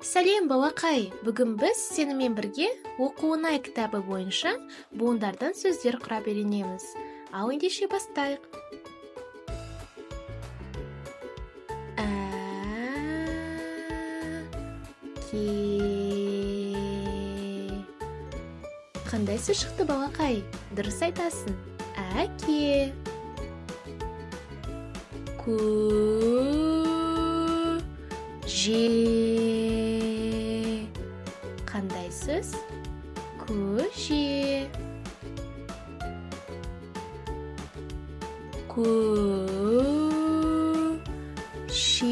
Сәлем, балақай! Бүгін біз сенімен бірге Оқу оңай кітабы бойынша буындардан сөздер құрап үйренеміз. Ал ендеше бастайық. Ә, ке. Қандай сөз шықты, балақай? Дұрыс айтасың. Әке. Кө, же. Қандай сөз? Көже. Кө, ше.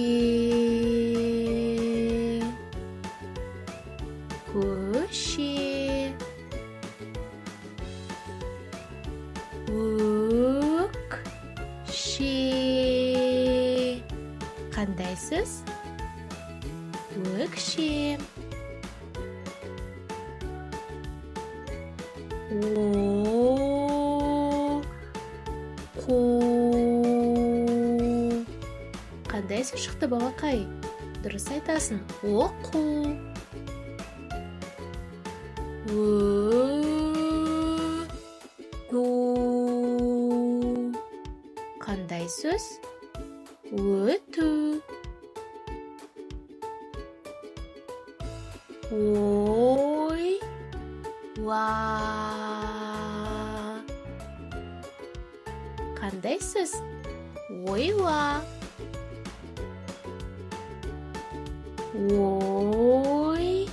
Көше. Өк, ше. Қандай сөз? Өкше. О, қу. Қандай сөз шықты, балақай? Дұрыс айтасың. Оқу. Ö, ту. Қандай сөз? Өту. Ой, ла. Қандай сөз? Ойла. Ой,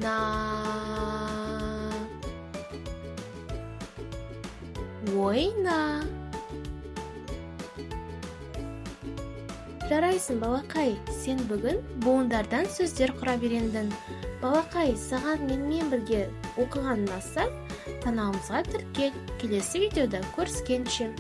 на. Ойна. Жарайсың, балақай, сен бүгін буындардан сөздер құрап үйрендің. Балақай, саған менімен бірге оқыған ұнаса, каналымызға тіркел. Келесі видеода көріскенше.